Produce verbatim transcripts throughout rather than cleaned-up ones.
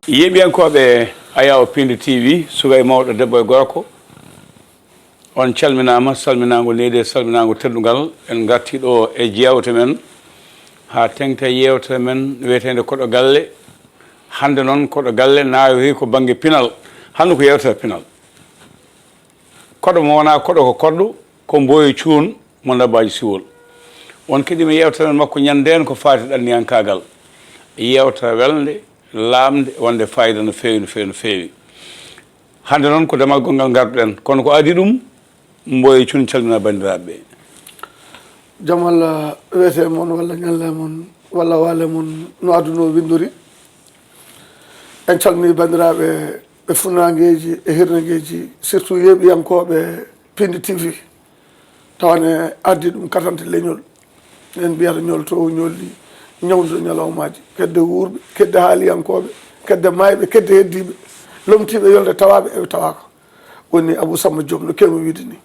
Yeeɓiyankooɓe Ayaawo Piindi T V, suka e mawɗo, debbo e gorko, on calminaama, salminaango neydi e salminaango teddungal. En ngartii ɗo e jeewte men haa teŋta yeewtere men wiyeteende Koɗo Galle. Hannde noon, Koɗo Galle nayorii ko bannge pinal. Hannde ko yeewtere pinal. Koɗo mo wonaa koɗo ko koɗɗo, ko Mboyo Cuun mo Dabbaaji Siwol. On keɗiima yeewtere men makko ñande heen ko faati ɗanniyankaagal. Yeewtere welnde, laamnde, wonde fayida no feewi, no feewi, no feewi. Hannde noon ko damal gonngal ngarduɗen, kono ko adii ɗum, Mboyo Cuun calmina banndiraaɓe ɓe. Jamal, wiyetee mon walla ñallee mon walla waalee mon no aduna o winndori. En calminii banndiraaɓe ɓe fuɗnaangeeji e hirnaangeeji, surtout yeeɓiyankooɓe Piindi T V, tawa ne ardii ɗum katante leñol. En mbiyata ñoltoowo ñolli, ñawnduɗo ñalawmaaji, kedde wuurɓe, kedde haaliyankooɓe, kedde maayɓe, kedde heddiiɓe, lomtiiɓe yolde tawaaɓe e ɓe tawaaka. Woni Abou Samba Diop no keewmi wiyde ni.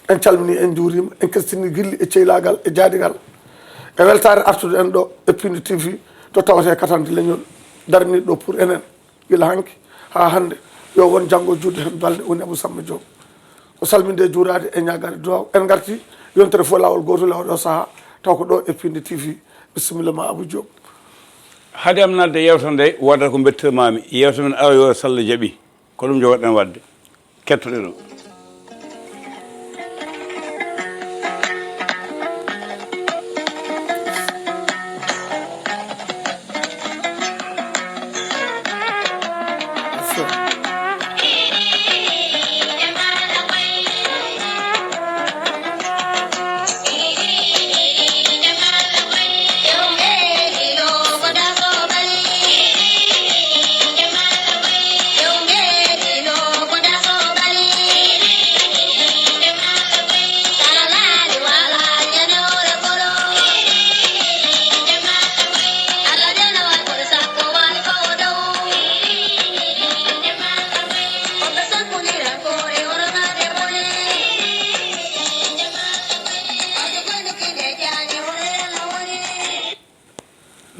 En calminii, en njuuriima, en kestinii gilli e ceylaagal e jaadigal e weltaare artude en ɗo e Piindi T V, to tawetee katante leñol daraniiɗo ɗo pour enen gila hanki haa hannde. Yo won janngo juutde heen balɗe, woni Abou Samba Diop. Ko salminde e juuraade e ñaagaade duwaaw. En ngartii yontere fof laawol gootol e oɗo sahaa, taw ko ɗo e Piindi T V. Bisimilla ma Abou Diop. Hade am naatde e yeewtere nde, woodata ko mbettirmaami. Yeewtere men aroyoore, so Allah jaɓii, ko ɗum njogoɗen waɗde. Kettoɗen o.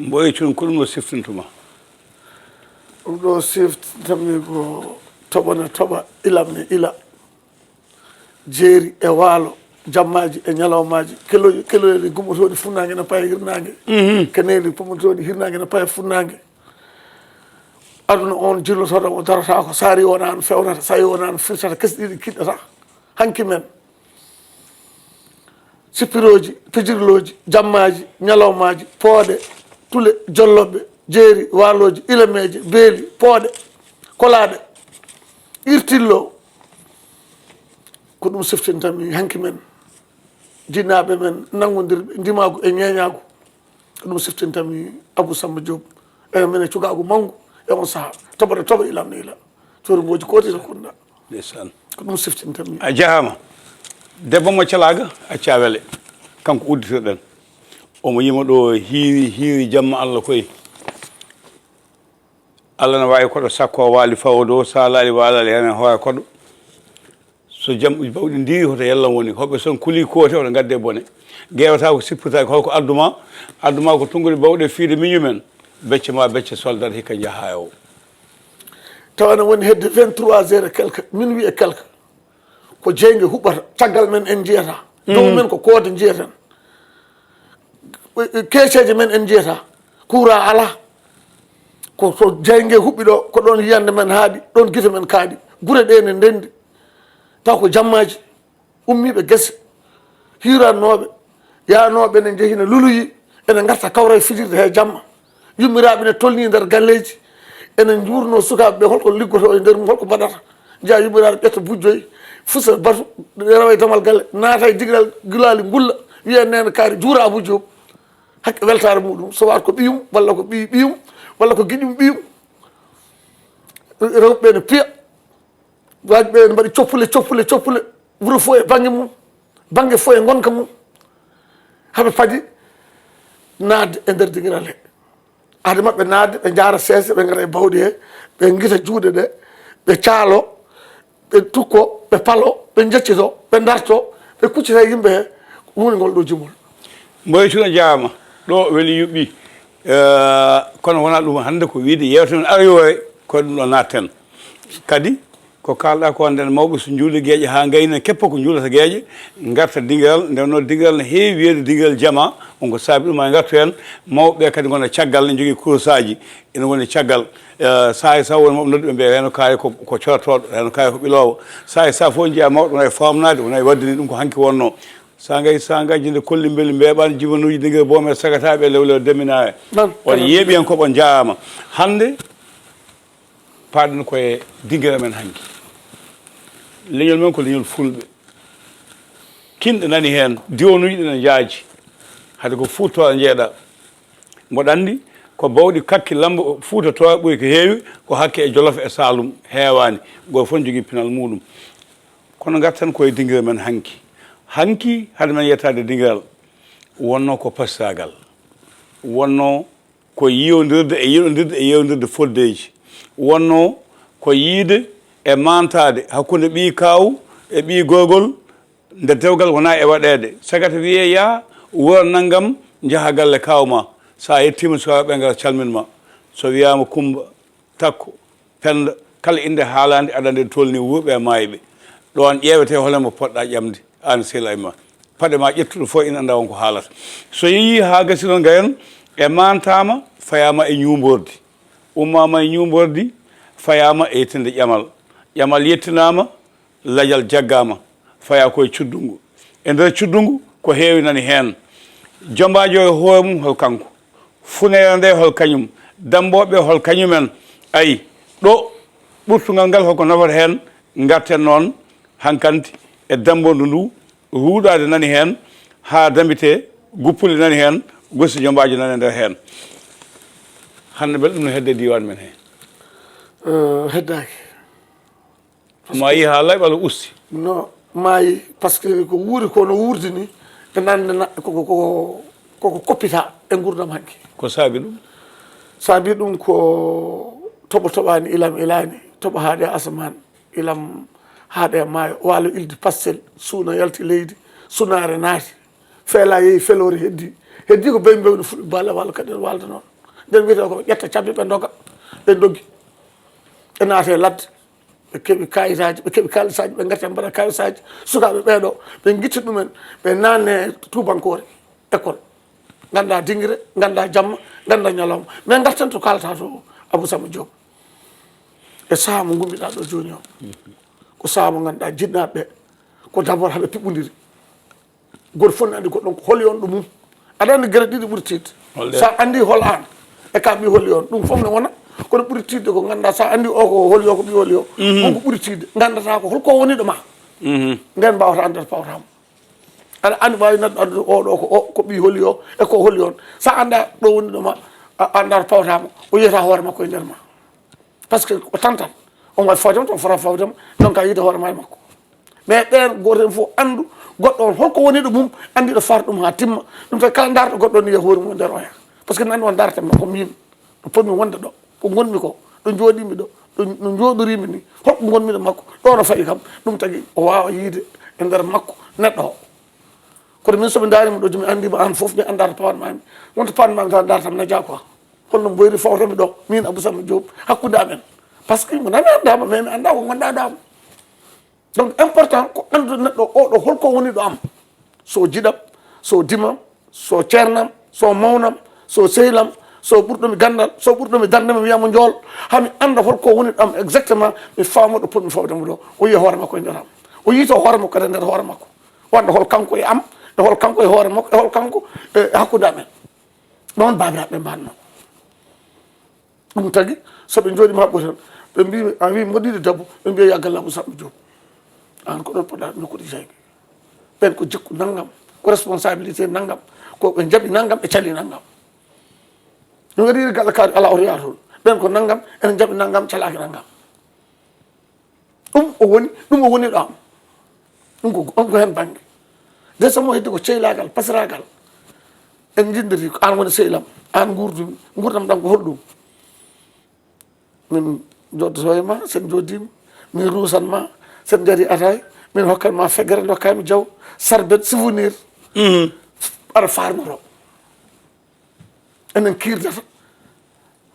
Mboyo Cuun, ko ɗum no siftintuma? Ɗum ɗo siftintammi ko toɓo ne toɓa, ilam ne ila, jeeri e waalo, jammaaji e ñalawmaaji, keloji, keloji gummotooɗi funnaange ne paya hirnaange, keneeli gummotooɗi hirnaange ne paya funnaange. Aduna on jillotooɗo mo darataako, so ari wonaa no fewnata, so ari wonaa no firtata, kesɗi ɗiɗi kiɗɗata. Hanki men, sippirooji, pijirlooji, jammaaji, ñalawmaaji, pooɗe, tule, jollobbe, jeeri, waalooji, ilameeje, beeli, pooɗe, kolaaɗe, irtillo. Ko ɗum siftintammi hanki men, jinnaaɓe men nanngondirɓe ndimaagu e ñeeñaagu. Ko ɗum siftintammi Abou Samba Diop. Eyi, minen cukaagu manngu e on sahaa. Toɓoɗo toɓa, ilam ne ila. Cori mboji kooti to kunɗa. Ndeysaan. Ko ɗum siftintammi. A jahaama. Debbo mo calaaga, accaa wele. Kanko udditirɗen. Omo yima ɗo hiiri, hiiri jamma Allah koy. Allah na waawi koɗo sakko waali fawo dow, sa laali waalali heen e hoore koɗo. So jam bawɗi ndiiri, hoto yallan woni? Hoɓe son kuli koote, hoto ngadde bone. Geewata ko sippirtaaki, holko adduma? Adduma ko tonngude bawɗe fiide miñumen. Becce ma becce soldat hikka njaha e o. Tawa ne woni hedde vingt-trois heures et quelque, minuit et quelque. Ko jeynge huɓɓata, caggal men en njiyata. Dow men ko koode njiyeten. Keeceeje men en njiyata. Courant alaa. Ko to jeynge huɓɓi ɗo, ko ɗon yiyannde men haaɗi, ɗon gite men kaaɗi. Gure ɗe ne ndenndi. Taw ko jammaaji. Ummiiɓe gese, hiirannooɓe, yahnooɓe ne njehina luluyi, ene ngarta kawra e fijirde he jamma. Yummiraaɓe ne tolnii nder galleeji, ene njuurnoo sukaaɓe ɓe, holko liggotoo e nder mum, holko mbaɗata. Njeyaa yummiraaɗo ƴetta bujjoy, fusa batu, rewa e damal galle, naata e digiral gulaali ngulla, wiya neene kaari juura Abou Diop. Hakke weltaare muɗum, so waat ko ɓiyum, walla ko ɓiy ɓiyum, walla ko giƴum ɓiyum. Rewɓe ɓe ne piya. Waaj ɓe ne mbaɗi coppule, coppule, coppule, wuro fof e bannge mum, bannge fof e ngonka mum. Haɓe padi naatde e nder dingiral he. Hade maɓɓe naatde, ɓe njaara seese, ɓe ngara e bawɗi he, ɓe ngita juuɗe ɗe, ɓe caalo, ɓe tukko, ɓe palo, ɓe njeccito, ɓe darto, ɓe kuccita e yimɓe he. Ɗum woni ngol ɗo jimol. Mboyo Cuun, a jaaraama. Ɗo weli yuɓɓi. Eh, kono wonaa ɗum hannde ko wiyde yewtere men aroyoore, ko ɗum ɗo naatten. Kadi ko kaalɗaa ko nden, mawɓe so njuuli geeƴe haa ngayna keppa ko njuulata geeƴe, ngarta dingiral. Nde wonno dingiral ne heewi wiyeede dingiral jamaa, on ko saabi ɗum maa ngartu heen. Mawɓe ɓe kadi ngona caggal, ne njogii kurosaaji, ene ngoni caggal. Eh, sahaa e sahaa won mawɓe nodduɓe mbiya reeno kaari ko, ko corotooɗo, reeno kaari ko ɓiloowo. Sahaa e sahaa fof njiyaa mawɗo wona e faamnaade, wona e waɗde ni ɗum ko hanki wonnoo. Sangay sangay jinde kolli mbeli mbeeɓaan jibanuuji dingiral boome sagataaɓe lewle deminaare. On yeeɓi en ko ɓon njaama. Hannde paaɗen ko e dingiral men hanki. Leñol men ko leñol fulɓe. Kinɗe nani heen, diwanuuji ɗi ne njaaji. Hade ko Fuuta Tooro njeeɗa. Mboɗo anndi ko bawɗi kakki lambo Fuuta Tooro ɓuri ko heewi ko hakke e Jolof e Saalum heewaani. Gooto fof ne jogii pinal muuɗum. Kono ngarten ko e dingiral men hanki. Hanki hade men yettaade dingiral wonnoo ko pasiraagal. Wonnoo ko yiyondirde e yiɗondirde e yewdirde foddeeji. Wonnoo ko yiyde e maantaade hakkunde ɓii kaaw e ɓii gorgol, nde dewgal wonaa e waɗeede. Sagata wiyee yaa wuro nanngam, njaha galle kaaw maa. So a yettiima sukaaɓe ɓe ngara calmin ma. So wiyaama Kummba, Takko, Pennda, kala innde haalaande aɗa anndi ɗo tolni wuurɓe e maayɓe. Ɗoon ƴeewete hol e mo poɗɗaa ƴamde, aan sehil e ma. Paɗe maa ƴettuɗo fof ina annda won ko haalata. So yehii haa gasi noon ngayon e maantaama, fayaama e ñuumbordi. Ummaama e ñuumbordi, fayaama e yettinde ƴamal. Ƴamal yettinaama, lajal jaggaama, fayaa ko e cuddungu. E nder cuddungu ko heewi nani heen. Jombaajo e hoore mum hol kanko? Funeere nde hol kañum? Dammbooɓe hol kañumen? Ayi, ɗo ɓurtungal ngal holko nafata heen? Ngarten noon hankanti e dammbondu ndu, ruuɗaade nani heen, haa dambitee, guppuli nani heen, gosi jombaajo nani e nder heen. Hannde mbele ɗum no hedde diiwaan men hee? Eh, heddaaki. Maayi haa laaɓi walla usti? No, maayi, parce que ko wuuri ko no wuurdi ni, ɓe nande na-, koko, koko, koko koppita e nguurndam hanki. Ko saabi ɗum? Saabi ɗum ko toɓo toɓaani, ilam ilaani, toɓo haaɗi e asamaan, ilam haaɗi e maayo, waalo ildi pastel, suuna yalti leydi, sunaare naati, feela yehi, feloore heddi. Heddi ko beyi mbewni fulɓe baale waalo kadi en waalda noon. Nden wiyetee ko ɓe ƴetta cabbi ɓe ndoga, ɓe ndogi. Ɓe naati e ladde. Ɓe keɓi kayitaaji, ɓe keɓi kaalisaaji, ɓe ngarti ɓe mbaɗa kaalisaaji. Sukaaɓe ɓee ɗo, ɓe ngitti ɗumen, ɓe naatni e tuubankoore, école. Ngannda dingire, ngannda jamma, ngannda ñalawma. Mais ngarten to kaalata to Abou Samba Diop. E sahaa mo ngummiɗaa ɗo jooni o, ko sahaa mo ngannduɗaa jinnaaɓe ɓe, ko d'abord haɓe piɓɓondiri. Gooto fof ne anndi goɗɗo on ko holi on ɗo mum. Aɗa anndi gere ɗiɗi ɓuri tiiɗde. Hol ɗe? So a anndi hol aan, e ka ɓii holi on, ɗum fof ne wona. Kono ɓuri tiiɗde ko ngannda, so a anndi o ko holi o, ko ɓii holi o, mhm, on ko ɓuri tiiɗde. Nganndata ko holko woni ɗo ma. Mhm. Nden mbaawata anndata pawata mo. Aɗa anndi waawi neɗɗo anndude o ɗo ko o, ko ɓii holi o, e ko holi on. So a annda ɗo woni ɗo ma, a annda to pawata mo, o yiyata hoore makko e nder ma. Parce que o tantan. On waɗi fawde mo, to fota fawde mo, donc a yiide hoore ma e makko. Mais ɓeen gooto heen fof anndu goɗɗo on holko woni ɗo mum, anndi ɗo fawata ɗum haa timma. Ɗum tawi kala ndaarɗo goɗɗo on yiya hoore mum e nder oya. Parce que nanndi on ndaarata ma ko miin, ɗo potmi wonde ɗo, ko ngonmi ko, ɗo njooɗimi ɗo, ɗo no njooɗorimi ni, holko ngonmi ɗo makko, ɗo no fayi kam, ɗum tagi o waawa yiide e nder makko neɗɗo o. Kono min soɓe ndaarima ɗo, mi anndiima aan fof, mi anndaa to pawanmaami. Wonto pawanmaami tan ndaartam na jaa quoi. Holno mboyri fawtami ɗo, min Abou Samba Diop, hakkunde amen. Parce que mo nami anndaama, mais mi anndaa ko ngonɗaa ɗo am. Donc important ko anndude neɗɗo o ɗo holko woni ɗo am. So jiɗam, so dimam, so ceernam, so mawnam, so sehilam, so ɓurɗo mi ganndal, so ɓurɗo mi darnde, mi wiyamo njool, haa mi annda holko woni ɗo am exactement, mi faama ɗo potmi fawde mo ɗo. O yiya hoore makko e nder am. O yiyto hoore makko kadi e nder hoore makko. O annda hol kanko e am, e hol kanko e hoore makko, e hol kanko e hakkunde amen. Ɗoon baabiraaɓe ɓe mbaɗno. Ɗum tagi, so ɓe njooɗiima haa ɓuri tan, ɓe mbii, a wii, mboɗo yiɗi debbo, ɓe mbiya, "Yo galle Abou Samba Diop." Aan ko ɗoon poɗɗaa nokkude jeyge. Ɓeen ko jikku nanngam, ko responsabilité nanngam, ko ɓe njaɓi nanngam, ɓe cali nanngam. Ɗum kadi yiɗi galle kaari alaa oto yaha toon. Ɓeen ko nanngam, ene njaɓi nanngam, calaaki nanngam. Ɗum o woni, ɗum o woni ɗo am. Ɗum ko, ɗum ko heen bannge. Nde so mo heddi ko ceylaagal, pasiraagal. En njinndiri ko aan woni sehil am, aan nguurdumi, nguurndam ɗam ko holɗum? Min njoddoto e ma, sen njoddiima, min ruusan ma, sen njari ataay, min hokkan ma feggere, ndokkaa mi jaw, sarbet, souvenir. Mhm. Aɗa faarnoro. Enen kiirdata,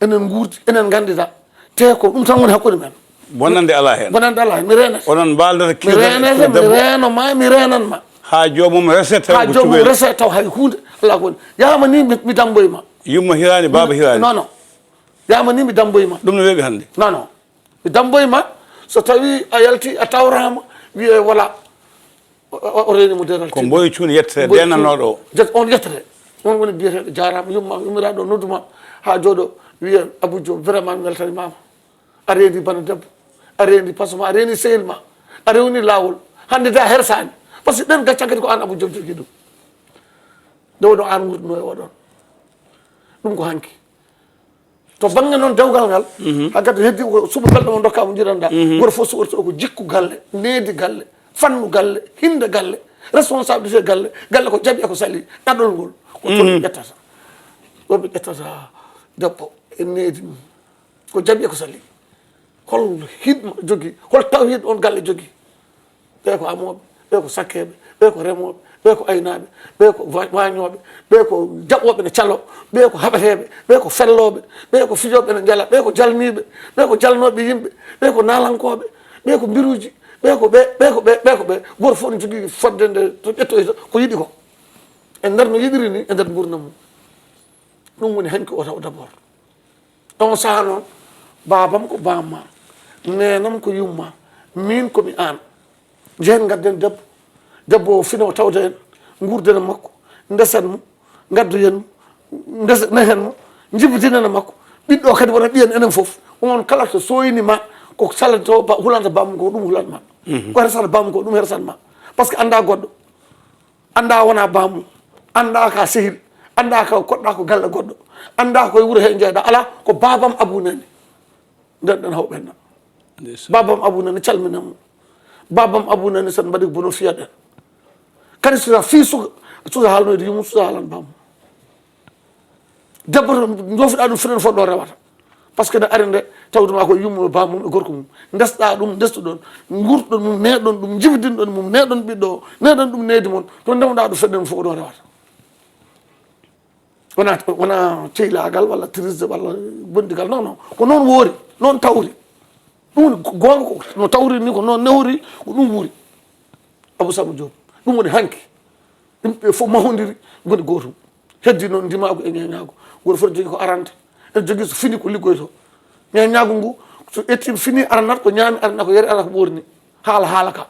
enen nguurdi, enen nganndida. Te ko ɗum tan woni hakkunde men. Bonannde alaa heen. Bonannde alaa heen. Mi reenete. Onon mbaaldata mi kiirdata reenete, mi debbo. Reeno ma, mi reenan ma. Haa joomum rese taw haa ko joomum cukalel. Rese taw hay huunde alaa ko woni. Yahama ni mi, mi damboy ma. Yumma hiraani, baaba hiraani. Non, non. Yahama ni mi damboy ma. Ɗum no weeɓi hannde. Non, non. Mi damboy ma, so tawi a yalti, a tawrama, wiye wala. O, o, o reeni mo dental. Ko Mboyo Cuun yettete, Mboyo Cuun deenanooɗo o. Jet-, on yettete. On woni biyeteeɗo jaaraama, yumma, yummiraaɗo nodduma haa jooɗo, wiye Abou Diop, vraiment mi weltanimaama. A reeni bana debbo, a reeni pasma, a reeni sehil ma, a rewni laawol. Hannde de a hersaani. Parce que ɗen gacca kadi ko aan Abou Diop jogii ɗum. Nde wonno aan wurduno e oɗon. Ɗum ko hanki. To bannge noon dewgal ngal, mhm, haa gadda heddi ko suɓo belɗo mo ndokka mo njiɗanɗa. Mhm. Goto fof suɓorto ko jikku galle, needi galle, fannu galle, hinde galle, responsabilité galle, galle ko jaɓi e ko sali, ɗaɗol ngol. Ko toon ɓe ƴettata. Ɗo ɓe ƴettata debbo e needi mum. Ko jaɓi e ko sali. Hol hidma jogii, hol tawhid on galle jogii? Ɓe ko amooɓe, ɓe ko sakkeeɓe, ɓe ko remooɓe, ɓe ko aynaaɓe, ɓe ko wa-, waañooɓe, ɓe ko jaɓooɓe ne calo, ɓe ko haɓeteeɓe, ɓe ko fellooɓe, ɓe ko fijooɓe ne njala, ɓe ko jalniiɓe, ɓe ko jalnooɓe yimɓe, ɓe ko naalankooɓe, ɓe ko mbiruuji, ɓe ko ɓe, ɓe ko ɓe, ɓe ko ɓe. Gooto fof ne jogii fodde nde to ƴettoyta ko yiɗi ko. E nder no yiɗiri ni, e nder nguurndam mum. Ɗum woni hanki o taw d'abord. On sahaa noon, baabam ko bamma, neenam ko yumma, miin ko mi aan. Njehen ngadden debbo. Debbo o fina o tawda en, nguurden e makko, ndesen mo, ngaddoyen mo, ndes-, nehen mo, njibidinen e makko. Ɓiɗɗo o kadi wona ɓiyen enen fof. On kala so sooyni ma, ko salata to ba-, hulanta bamum ko ɗum hulan ma. Mhm. Ko hersata bamum ko ɗum hersan ma. Parce que annda goɗɗo. Annda wona bamum, annda ka sehil, annda ka koɗɗa ko galle goɗɗo, annda koye wuro he jeeɗa, ala ko babam Abou Nani. Nden ɗen haw ɓenna. Ndeysaan. Babam Abou Nani calmina mo. Babam Abou Nani sen mbaɗi bono fiyaɗen. Kadi susa fii suka, susa haalnoyde yumum, susa haalan bamum. Debbo to joofiɗa ɗum finen fof ɗo rewata. Parce que ne ari nde tawduma ko yummo e bamum e gorko mum. Ndesɗa ɗum, ndestuɗon, ngurɗon mum, neɗon ɗum, jibidinɗon mum, neɗon ɓiɗɗo o, neɗon ɗum needi mon. To ndemɗa ɗum fedde mum fof ko ɗo rewata. Wona, wona ceylagal walla tirisde walla bondigal. Non, non. Ko noon woori, noon tawri. Ɗum woni ko goonga ko no tawri ni, ko noon nehori, ko ɗum wuuri. Abou Samba Diop. Ɗum woni hanki. Yimɓe fof mahondiri, ngoni gootum. Heddi noon ndimaagu e ñeeñaagu. Gooto fof ne jogii ko aranta. Ene jogii so fini ko liggoytoo. Ñeeñaagu ngu, so ƴetti fini, aranat ko ñaami, aranat ko yari, aranat ko ɓoorni. Haala, haala ka.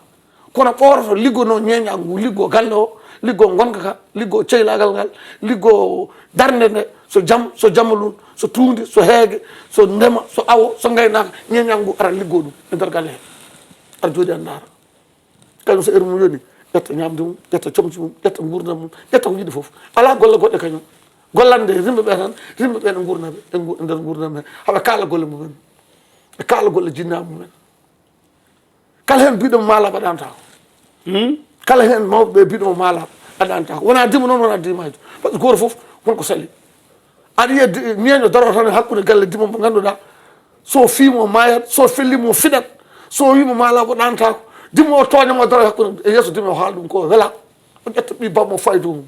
Kono ɓoorato liggonoo ñeeñaagu ngu, liggoo galle o, liggoo ngonka ka, liggoo ceylaagal ngal, liggoo darnde nde, so jam, so jamalun, so tuundi, so heege, so ndema, so awo, so ngaynaaka, ñeeñaagu ngu ara liggoo ɗum e nder galle he. Ara jooɗi aɗa ndaara. Kañum so heure mum yoni, ƴetta ñaamde mum, ƴetta comci mum, ƴetta nguurndam mum, ƴetta ko yiɗi fof. Alaa golle goɗɗe kañum. Gollande rimɓe ɓe tan, rimɓe ɓe ne nguurna ɓe, e ngu-, e nder nguurndam he. Haɓe kaala golle mumen. Ɓe kaala golle jinnaaɓe mumen. Kala heen biɗo mo maalaaɓe aɗa antako. Hmm? Kala heen mawɓe ɓe biɗo mo maalaaɓe aɗa antako. Wona dima noon, wona dimaajo. Par ce que gooto fof won ko sali. Aɗa yiya di-, ñeeño daro tan e hakkunde galle dimo mo ngannduɗaa, so fiimo maayat, so fellimo fiɗat, so wiimo maalaaɓe aɗa antako. Dimo o tooña mo daro e hakkunde, e yeeso dimo o haala ɗum ko wela. O ƴetta ɓi bammo faydu mum.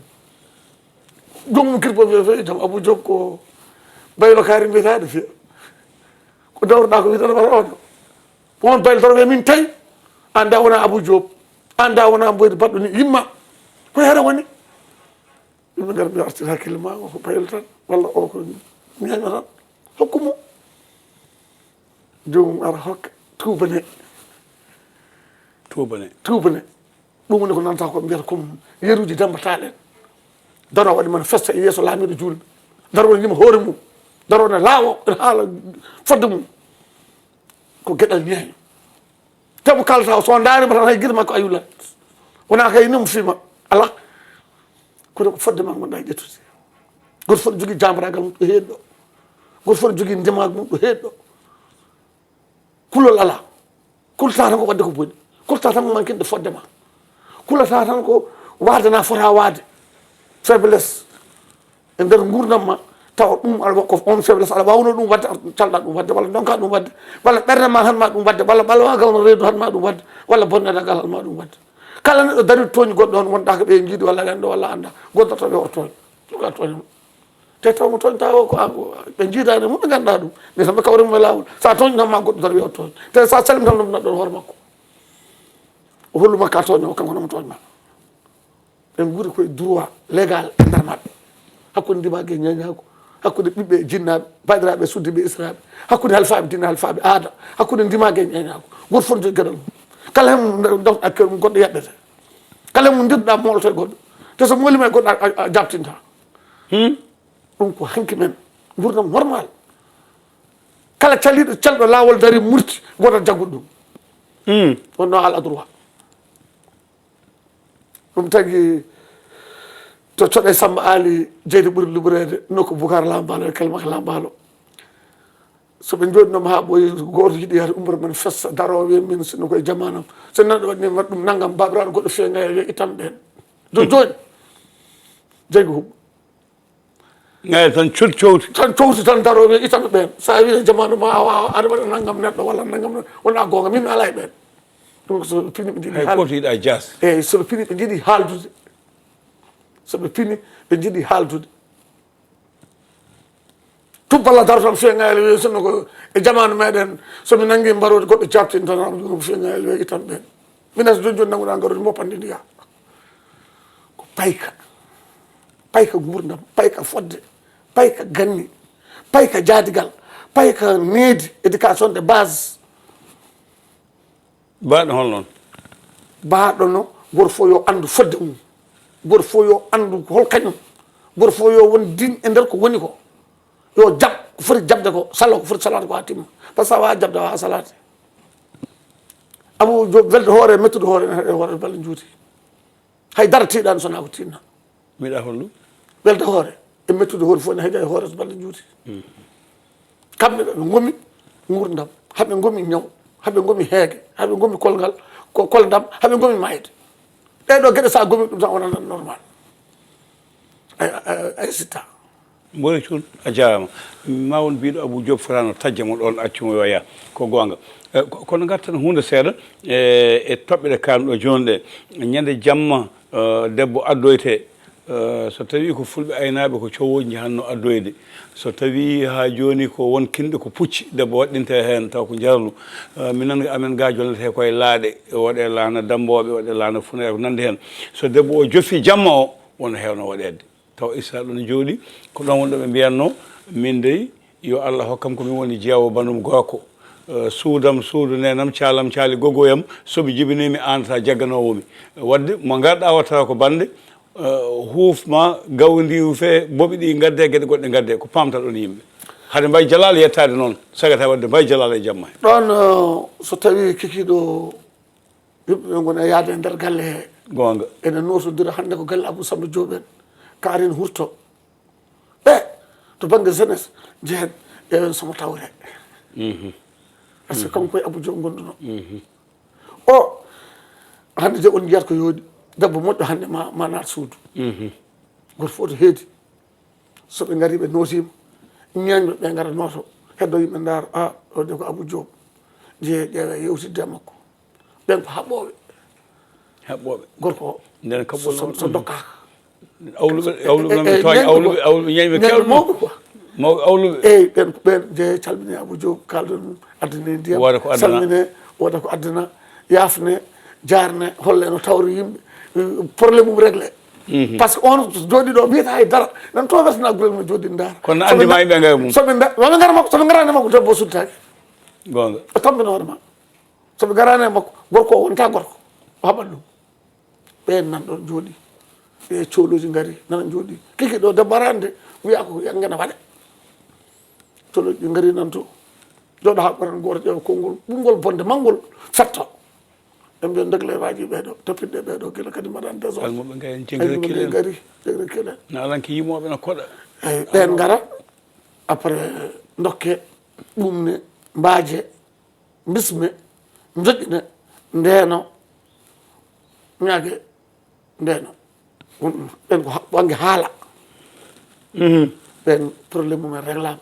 Joomum kirpo wiya, wiya jam Abou Diop ko baylo kaari mbiyetaaɗo fiya. Ko dawruɗaa ko wiyetee wata oɗo. Ko on baylo tan wiya min tawi. Annda wona Abou Diop. Annda wona mboyde baɗɗo ni yimma. Ko hara woni. Yimɓe ngar mbiya artir hakkille ma, o ko baylo tan. Walla o ko ñeeño tan. Hokku mo. Joomum ara hokka. Tuubane. Tuubane. Tuubane. Ɗum woni ko nanta ko mbiyata ko yeruuji Demba Taal en. Daro waɗi manifeste e yeeso laamiiɗo juulɓe. Daro woni yima hoore mum. Daro ne laawo, ene haala fodde mum. Ko geɗal ñeeño. Te mo kaalata o, so ndaarima tan hay gite makko a yulat. Wona kay ni mo fiima. Alaa. Kono ko fodde ma ngonɗa e ƴettude. Gooto fof ne jogii jaambaraagal mum ɗo heeɗi ɗo. Gooto fof ne jogii ndimaagu mum ɗo heeɗi ɗo. Kulol alaa. Kulata tan ko waɗde ko boni. Kulata tan ko mankinde fodde ma. Kulata tan ko waade na fota waade. Faiblesse. E nder nguurndam ma, tawa ɗum aɗa wa-, ko on faiblesse aɗa waawno ɗum waɗde, aɗa calɗa ɗum waɗde, walla ndonka ɗum waɗde, walla ɓernde ma han ma ɗum waɗde, walla ɓalwagal ma reedu han ma ɗum waɗde, walla bonnedagal han ma ɗum waɗde. Kala neɗɗo dari tooñi goɗɗo on, wonɗa ko ɓe njiidi walla renndo walla annda, goddorto ɓe o tooñ. Ɗum ka tooñama. Te taw mo tooñta o ko an, ɓe jiidaani mum, ɓe nganndaa ɗum. Mais tan ɓe kawri mo e laawol. So a tooñi tan ma goɗɗo tan wiya o tooñ. Te so a salmi tan ɗum neɗɗo hoore makko. O hollu makka a tooño, kanko noon mo tooñma. Ɓe nguuri koye droit légal e nder maɓɓe. Hakkunde ndimaagu e ñeeñaagu. Hakkunde ɓiɓɓe e jinnaaɓe, baɗiraaɓe e suddiiɓe e israaɓe. Hakkunde halfaaɓe diine, halfaaɓe aada. Hakkunde ndimaagu e ñeeñaagu. Gooto fof no jogii geɗal mum. Kala heen mum nde-, nde-, goɗɗo yaɓɓete. Kala heen mum ndirɗa mooloto e goɗɗo. Te so moolima e goɗɗo a, a, a jaabtinta. Hmm? Ɗum ko hanki men. Nguurndam normal. Kala caliiɗo, calɗo laawol dari murti, wodat jagguɗo ɗum. Hmm. Wonno ala droit. Ɗum tagi to coɗe Samba Ali jeyde ɓuri luɓreede nokku Bukar Lambaalo e Kalmaka Lambaalo. So ɓe njooɗinooma haa ɓooyi, gooto yiɗi yaade umra men fessa, daroo wiya min sinno koye jamaanam. So neɗɗo waɗi min waɗ ɗum nanngam, baabiraaɗo goɗɗo feeña e wiya itam ɓeen. Jo-, jooni, jeygu huɓɓo. Ngayla tan cot cowti. Tan cowti tan daroo wiya itam ɓeen. So a wiyi jamaanu ma awa, awa, aɗa waɗa nanngam neɗɗo walla nanngam neɗɗo. Wona goonga, min mi alaa e ɓeen. Ɗum so ɓe pini ɓe njiɗi Hay haal-, gooto yiɗa jaas. Eeyi, so ɓe pini ɓe njiɗi haaldude. So ɓe pini ɓe njiɗi haaldude. Tubballa daro tan feeñaali wiya sinno ko e jamaanu meɗen, so mi nanngi mbaroodi goɗɗo jaabtin tan am ɗum feeñaali wiya itam ɓeen. Minen so jooni jooni nannguɗaa ngaroodi mboppande ndiya. Ko payka. Payka nguurndam, payka fodde, payka ganni, payka jaadigal, payka needi, éducation de base. Baaɗo hol noon? Baaɗo no gooto fof yo anndu fodde mum. Gooto fof yo anndu ko hol kañum. Gooto fof yo won din e nder ko woni ko. Yo jaɓ ko foti jaɓde ko, salo ko foti salaade ko haa timma. Par ce que a waawaa jaɓde, a waawaa salaade. Abou Diop, welde hoore, mettude hoore, ene heɗe hoore, balla njuuti. Hay dara tiiɗaani so wonaa ko tiiɗna. Mbiɗa hollu? Welde hoore e mettude hoore fof ne heƴa e hoore so balla njuuti. Kamɓe ɓe ɓe ngomi nguurndam, haɓe ngomi ñaw, haɓe ngomi heege, haɓe ngomi kolngal, ko koldam, haɓe ngomi maayde. Ɗee ɗoo geɗe so a gomi ɗum tan wonanat normal. Ay, ay, ay sitta. Mboy Cuun, a jaaraama. Ma won mbiɗo Abou Diop fotaano tajja mo ɗoon, accu mo yo yaa. Ko goonga. Eh, ko-, kono ngarten huunde seeɗa, eh, e toɓɓe ɗe kaanɗo jooni ɗe. Ñande jamma, eh, debbo addoyte, eh, so tawii ko fulɓe aynaaɓe, ko cowooji njahatno addoyde. So tawii haa jooni ko won kinɗe ko pucci, debbo waɗɗinte heen taw ko njarlu. Eh, minen amen ga jolnete koye laaɗe, waɗe laana dammbooɓe, waɗe laana funeere, ko nanndi heen. So debbo o jofi jamma o, won heewno waɗeede. Taw Issa ɗon jooɗi, ko ɗon wonɗo ɓe mbiyatno, min dey, yo Allah hokkam ko min woni jeewo banndum gorko. Eh, suudam, suudu neenam, caalam, caali gogoyam, so mi jibinii mi aanata jagganoowo mi. Wadde mo ngarɗa o tawa ko bannde, eh, huuf ma gawri ndi fee, boɓi ɗi ngadde, geɗe goɗɗe ngadde, ko paamta ɗon yimɓe. Hade mbay jalaal yettaade noon, sagata wadde mbay jalaal e jamma he. Ɗon, eh, so tawi kikiiɗo Yimɓe ɓe ngona yaade e nder galle he. Goonga. Ene nootodira hannde ko galle Abou Samba Diop en. Kaari ne hurto. Ɓe, to bannge jeunesse, njehen, ƴeewen somo tawre. Mhm. Par ce que kanko e Abou Diop ngonduno. Mhm. O, hannde de on njiyat ko yooɗi. Debbo moƴƴo hannde ma, ma naat suudu. Mhm. Gooto fof to heedi. So ɓe ngarii, ɓe nootiima, ñeeñɓe ɓe ngara nooto, heddo yimɓe ndaara, "A, o de ko Abou Diop." Njehee ƴeewee yewtidde e makko. Ɓeen ko haɓɓooɓe. Haɓɓooɓe. Gorko o. Nden kaɓɓol so, so, so dokkaaka. Awluɓe, awluɓe, e, e, tooñ, ñeeñɓe awluɓe, ko, awluɓe, ñeeñɓe ñeeñɓe kewɓe. Mawɓe quoi. Mawɓe awluɓe. Eeyi, ɓeen, ɓeen njehee calminee Abou Diop, kaalden ɗum, addinee ndiyam. Wooda ko addana. Salminee, wooda ko addana, yaafnee, jaarnee, hollee no tawri yimɓe, problème mum réglé. Mhm. Par ce que on jooɗi ɗo wiyata hay dara. Nan to wertana gurel mum jooɗi ndaara. Kono na andi ma yimɓe ngara mum. So ɓe nda-, ma ɓe ngara makko, so ɓe ngaraani makko debbo o suttaaki. Goonga. O tampina hoore ma. So ɓe ngaraani makko, gorko o wonta gorko. O haɓat ɗum. Ɓeen nan ɗon jooɗi. Ɓe coolooji ngari, nana jooɗi. Kiki ɗo debbo araande, wiya ko ngena waɗe. Coolooji ngari nan to. Jooɗo haa ɓoran gooto ƴeewa konngol, ɓunngol bonde, manngol fetto. Ɓe mbiya ndegle waaji ɓee ɗo, toppitde ɓee ɗo, gila kadi mbaɗan désordre. Almuɓe ngayen jengre kilen. Ngari, jengre kilen. Na alanki yimooɓe na koɗa. Eyi, ɓeen ngara, après, ndokke, ɓumne, mbaaje, mbisme, njoƴƴine, ndeeno, ñaage, ndeeno. Won ɗum, ɓeen ko ha-, bannge haala. Mhm. Ɓeen problème mum en réglaama.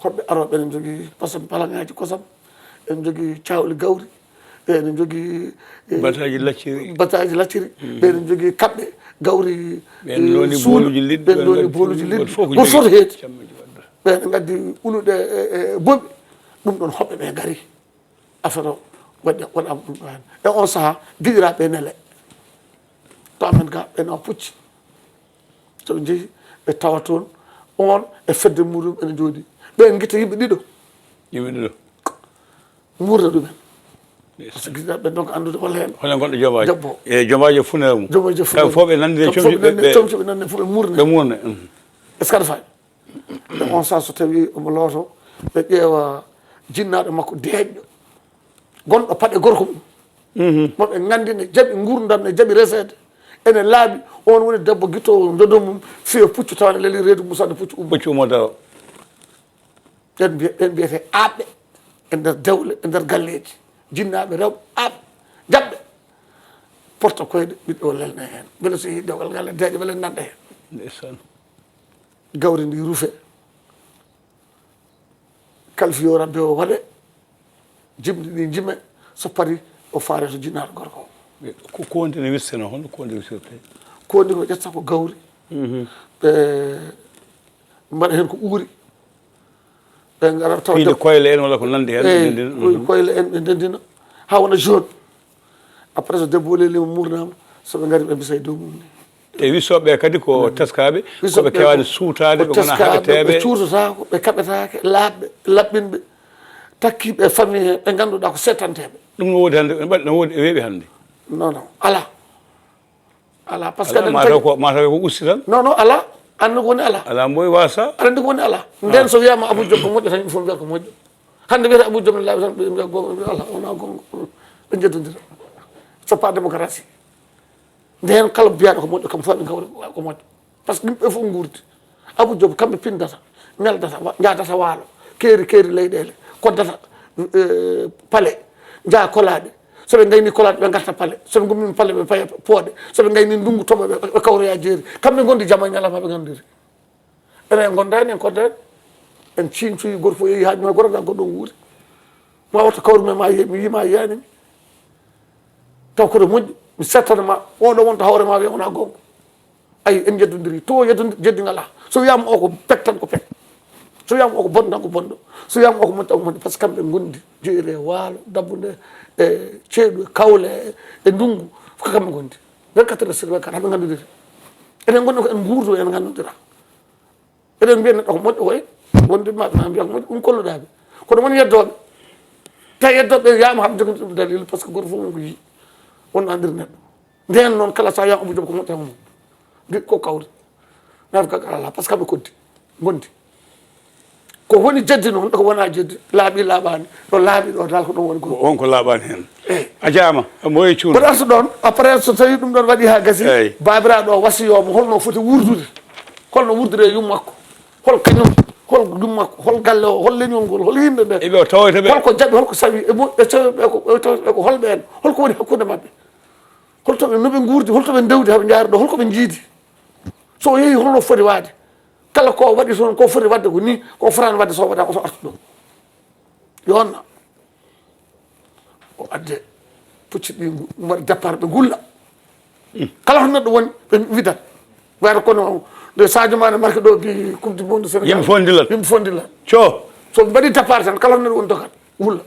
Hoɓɓe arooɓe ene njogii kosam, palaŋaaji kosam, ene njogii caawli gawri, ɓe ene njogii, eh, bataaji lacciri. Bataaji lacciri, mhm, ɓe ene njogii kaɓɓe, gawri, ɓen eh, looni suuna, booluuji liɗɗi, ɓen ɓen looni ngaddi booluuji liɗɗi, woto fof ko woto fof joyi. Heedi. Cammuuji waɗde. Ɓen ngaddi uluɗe, e, e, boɓi, ɗum ɗon hoɓɓe ɓe ngari. Affaire o waɗi, waɗaama ɗum ɗo heen. E on sahaa, giɗiraaɓe nele. To amen ga, ɓe nawa pucci. So ɓe njehi, ɓe tawa toon, on e fedde muɗum ene jooɗi. Ɓe ngitta yimɓe ɗiɗo. Yimɓe ɗiɗo. Muurna ɗumen. Ndeysaan. Par ce que giɗiraaɓe ɓen donc anndude walla heen. Hono gonɗo joomaaji. Debbo. E joomaaji e funeere mum. Joomaaji e funeere. Kamɓe fof ɓe nanndi e comci, ɓe, nanndi ɓe, comci, ɓe nanndi fof ɓe muurne. Ɓe muurne, mhm. Est-ce que aɗa faami? E on sahaa so tawi omo looto, ɓe ƴeewa jinnaaɗo makko deeƴɗo, gonɗo paɗe gorko mum. Mhm. Mo ɓe nganndi ne jaɓi nguurndam, ne jaɓi reseede. Ene laaɓi, on woni debbo gittoowo ndodo mum, fiya puccu tawa ne leli reedu mum, sanne puccu ummo. Puccu ummo daro. Ɓen mbiye-, ɓen mbiyetee aaɓɓe e nder dewle, e nder galleeji. Jinnaaɓe rewɓe aaɓɓe, jaɓɓe. Porta koyɗe, ɓiɗɗo o lelne heen. Mbele so yehi dewgal ngal e deeƴe, mbele nande heen. Ndeysaan. Gawri ndi rufe. Kalfi yo rabbe o waɗe. Jimɗi ɗi jime. So pari, o faare to jinnaaɗo gorko o. Ko, ko wonde ne wirseno, honno ko wonde wirsirte? Ko wonde ko ƴetta ko gawri. Mhm. Ɓe mbaɗa heen ko uuri. Ɓe ngara tawa piinde debbo koyle en walla ko nandi heen, ɓe ndendina. Eyi, koy-, mhm, koyle en, ɓe ndendina. Haa wona jaune. Après, so debbo o lelima, muurnaama, so ɓe ngari, ɓe mbisa e dow mum ni. E wisooɓe kadi ko teskaaɓe, ko ɓe keewaani suutaade, ko ɓe ngonaa haɓeteeɓe. Ɓe cuurtotaako, ɓe kaɓetaake, laaɓɓe, laɓɓinɓe, takkiiɓe e famille he, ɓe ngannduɗaa ko seetanteeɓe. Ɗum no woodi hannde, no woodi, weeɓi hannde. Non, non, alaa. Alaa, parce que alaa, aɗa anndi mataw tagi ko, mataw ko usti tan. Non, non, alaa. Anndi ko woni alaa. Alaa mboy wasa. Aɗa anndi ko woni alaa. Ah. Nden so wiyaama Abou Diop ko moƴƴo tan, yimɓe fof mbiya ko moƴƴo. Hannde wiyata Abou Diop ne laaɓi tan, ɓe mbiya goonga, ɓe mbiya alaa, wonaa goonga. Ɓe njeddondira. C'est pas démocratie. Nden kala mbiyaaɗo ko moƴƴo, kam fof ɓe ngawri ko moƴƴo. Par ce que yimɓe fof nguurdi. Abou Diop, kamɓe pindata, ñaldata, wa-, njahdata waalo, keeri, keeri leyɗeele, koddata, eh, pale, njaha kolaaɗe. So ɓe ngayni kolaaɗe, ɓe ngarta pale. So ɓe ngummima pale, ɓe paya pooɗe. So ɓe ngayni ndunngu toɓo, ɓe, ɓe kawroya jeeri. Kamɓe ngondi jama e ñalawma, ɓe nganndiri. Enen en ngondaani, en koddaani. En ciiñcoyi, gooto fof yehi haaju mum, hay gooto anndaa goɗɗo on wuuri. Ma wata kawru men, ma yi-, mi yii ma yiyaani mi. Taw koto moƴƴi, mi settana ma, oɗo wonta hoore ma wiya wona goonga. Ayi, en njeddondiri, to yeddondi-, jeddi ngalaa. So wiyaama o ko pek tan ko pek. So wiyaama o ko bonɗo tan ko bonɗo. So wiyaama o ko moƴƴo tan ko moƴƴo. Par ce que kamɓe ngondi, jeeri e waalo, dabbunde, e ceeɗu, e kawle, e, e ndunngu, ko kamɓe ngondi. Vingt-quatre heures sur vingt-quatre, haɓe nganndondiri. Enen ngondi ko en nguurdo, en nganndondira. Eɗen mbiya neɗɗo ko moƴƴo koy, wonde maɓe na mbiya ko moƴƴo, ɗum kolluɗaa ɓe. Kono won yeddooɓe, tawi yeddooɓe ɓe wiyama haɓe jogani ɗum dalil, par ce que gooto fof won ko yii, won anndiri neɗɗo. Nden noon kala sa wiyama Abou Diop ko moƴƴo tan ko mum. Mbi ko kawri. Nata ka alaa, par ce que ɓe koddi, ngondi. Ko woni jeddi noon, ko wona jeddi, laaɓi laaɓaani, ɗo laaɓi ɗo dal ko ɗum woni ko. Won ko laaɓaani heen. Eyi. A jaama, mo e cuuɗi. Mboɗo arta ɗoon, après so tawi ɗum ɗoon waɗi haa gasi, eyi, baabiraaɗo o wasiyoo mo holno foti wuurdude, holno wuurdiri e yummakko, hol kañum, hol yummakko, hol galle o, hol leñol ngol, hol yimɓe ɓe. Eɓe o tawoyta ɓe. Holko jaɓi, holko sawi, e mo-, e tawi ɓe ko, e tawi ɓe ko holɓe en, holko woni hakkunde maɓɓe? Holto ɓe, no ɓe nguurdi, holto ɓe ndewdi haa ɓe njaari ɗo, holko ɓe njiidi? So o yehi, holno foti waade? Kala ko waɗi toon, ko foti waɗde ko ni, ko fotaani waɗde so waɗa, o so artu ɗo. Yo wonno. O adde pucci ɗi ngu-, mbaɗa départ, ɓe ngulla. Kala to neɗɗo woni, ɓe widat. Wayata kono nde Sadio Mané marqué ɗo bi Coupe du Monde Sénégal. Yimɓe fof ndillat. Yimɓe fof ndillat. Co. So ɓe mbaɗi départ tan, kala to neɗɗo woni dogat, wulla.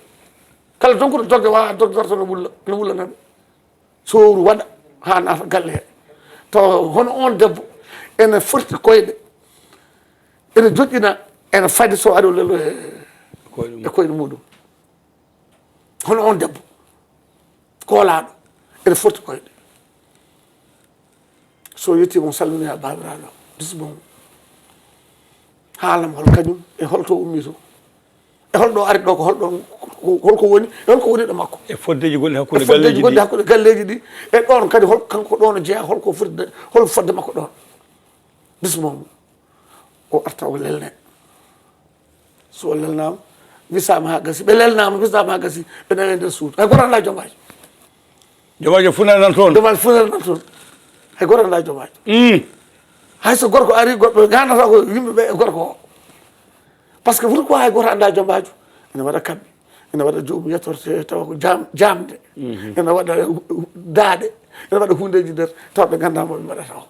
Kala donkuɗo dogde, wawa dogde tan no wulla, no wulla nan. Sowru waɗa haa naata galle he. Tawa hono on debbo ene forti koyɗe, ene joƴƴina, ene fadi so ari o lelo e, koyɗe mum, e koyɗe muɗum. Hono on debbo koolaaɗo ene forti koyɗe. So yettiima, on salmini haa baabiraaɗo, bismillah. Haalam hol kañum e holto ummi to. E holɗo ari ɗo, ko holɗo, ko, holko woni, e holko woni ɗo makko. E foddeeji gonɗi hakkunde, e foddeeji galleeji gonɗi ɗi, hakkunde galleeji ɗi. E ɗoon kadi hol kanko ɗoon o jeyaa, holko foti de-, hol fodde makko ɗoon. Bismillah. O arta o lelne. So o lelnaama, wisaama haa gasi. Ɓe lelnaama, wisaama haa gasi, ɓe nawi e nder suudu. Hay gooto anndaa jomaajo. Jomaajo funeere nan toon. Jomaajo funeere nan toon. Hay gooto anndaa jomaajo. Mm. Hay so gorko ari, goɗɗo ñaanata ko yimɓe ɓe e gorko o. Par ce que pourquoi hay gooto anndaa jomaajo? Ene waɗa kamɓe. Ene waɗa joomum yettorte tawa ko jam jamde. Ene waɗa daaɗe, ene waɗa hundeeji nder tawa ɓe nganndaa mo ɓe mbaɗata o.